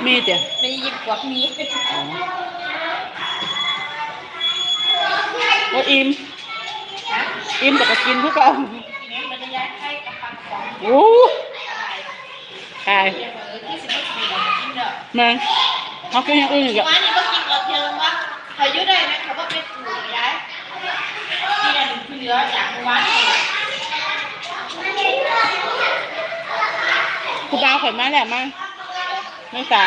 ມີເດ ມີຍິບກວກມີ. ອໍ ໂອ້ ອີ່ມ ອີ່ມແຕ່ກໍກິນຄືເກົ່າ. ໂອ້ ຕາຍ ແມ່ນ ເຮົາກິນຢ່າງອື່ນອີກອະ. ວ່ານີ້ບໍ່ກິນກອບເທື່ອວ່າ ຂ້ອຍຢູ່ໄດ້ແມ່ນ ຂ້ອຍບໍ່ເປັນຜູ້ໃດ ກິນອັນທີ່ເຫຼືອຈາກມື້ວານນີ້. ຜູ້ບ່າວຂ້ອຍມາແລ້ວ ມາ ເມສາ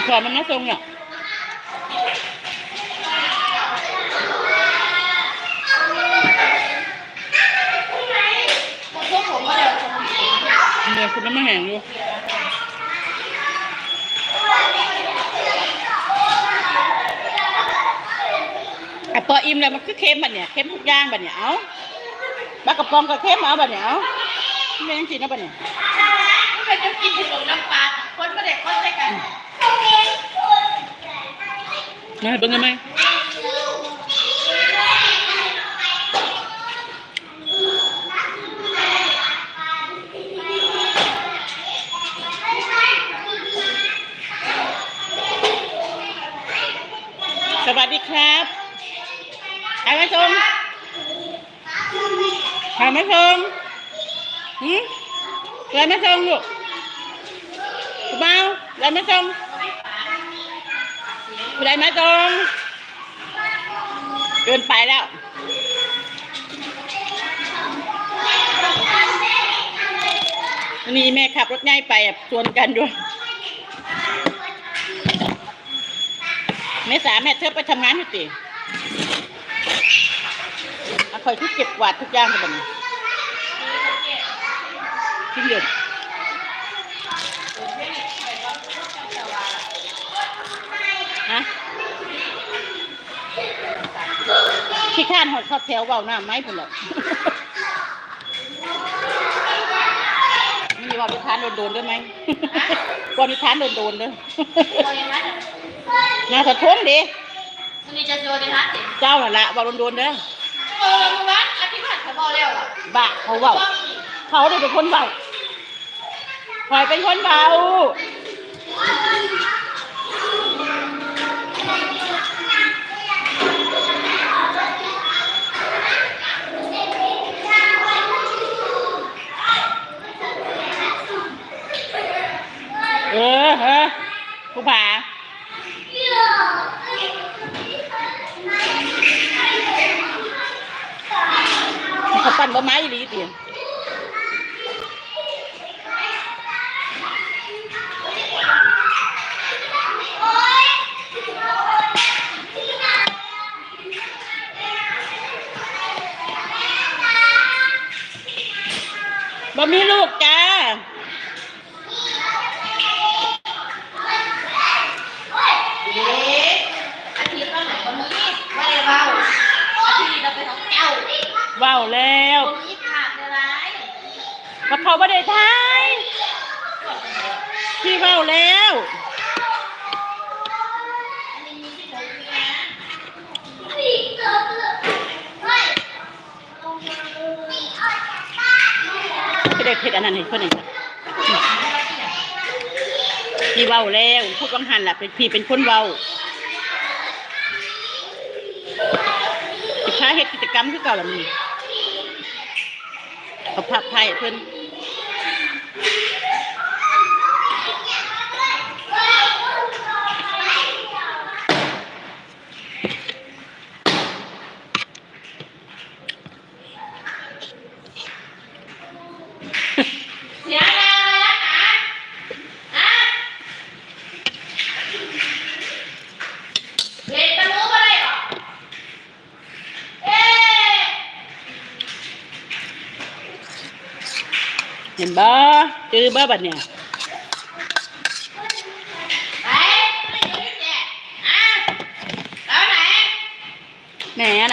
ເພື່ອມັນມາສົ່ງເນາະ. ເອີ ຄຸນນ້ຳມາແຫ້ງຢູ່. ອະ ພໍອີ່ມແລ້ວ ມັນຄືເຄັມບັດນີ້ ເຄັມທຸກຢ່າງບັດນີ້. ເອົ້າ ປາກະປ໋ອງກໍເຄັມ ເອົາບັດນີ້ ເອົ້າ ມັນເປັນຈັ່ງຊີ້ນະບັດນີ້. ມັນເປັນຈັ່ງກິນຂະໜົມນ້ຳປາ ຄົນບໍ່ໄດ້ຄົນໃສ່ກັນ. ມາໃຫ້ເບິ່ງໄດ້ໄໝ? ສະຫວັດດີຄັບ ໃຜມາສົ່ງ? ໃຜມາສົ່ງ? ຫື? ໃຜມາສົ່ງລູກ? ຜູ້ບ່າວ ໃຜມາສົ່ງ? ຜູ້ໃດມາສົ່ງ? ເກີນໄປແລ້ວ. ອັນນີ້ແມ່ຂັບລົດໃຫຍ່ໄປ ສວນກັນຢູ່. ເມສາ ແມ່ເທີບໄປທຳງານຢູ່ຕິ? ອາ ຂ້ອຍຄືເກັບກວາດທຸກຢ່າງແທ້ບັດນີ້. ກິນເດີ ຮະ? ຂີ້ຄ້ານຮອດເຂົ້າແຖວເວົ້າໜ້າໄມພຸ້ນແຫຼະ. ນີ້ເວົ້ານິທານໂດນໆເດີໄມ ເວົ້ານິທານໂດນໆເດີ. ໜ້າສະທົງເດ ມື້ນີ້ເຈົ້າຊິເວົ້ານິທານຕິ? ເຈົ້າຫັ້ນລະເວົ້າໂດນໆເດີ. ເອີ ມື້ວານອາທິດຜ່ານເຂົາເວົ້າແລ້ວລະ. ບ້າ ເຂົາເວົ້າ ເຂົາເດເປັນຄົນເວົ້າ. ຂ້ອຍເປັນຄົນເວົ້າ. ເອີ ເຮີ ຜູ້ຜາ ເຂົາປັ່ນບໍ່ມາອີ່ຫຼີຕິ? ບໍ່ມີລູກຈ້າ. ເດ້ ອາທິດວ່າໄງ ບໍ່ມີ ບໍ່ໄດ້ເວົ້າ ອາທິດລະເປັນຂອງເຈົ້າ. ເວົ້າແລ້ວ ບໍ່ມີພາບຫຼາຍໆ ກໍເຂົາບໍ່ໄດ້ຖ່າຍ ທີ່ເວົ້າແລ້ວ. ຄືໄດ້ເຮັດອັນນັ້ນໃຫ້ເພິ່ນນີ້ ທີ່ເວົ້າແລ້ວ ພູດວ່າງຫັ້ນລະ ເປັນ ພີ່ເປັນຄົນເວົ້າ ຊິພາເຮັດກິດຈະກຳຄືເກົ່າລະມື້ນີ້ ເອົາພາບຖ່າຍໃຫ້ເພິ່ນ. ເຫັນບໍ່? ຈື່ບໍ່ບັດນີ້? ແໝ ອັນ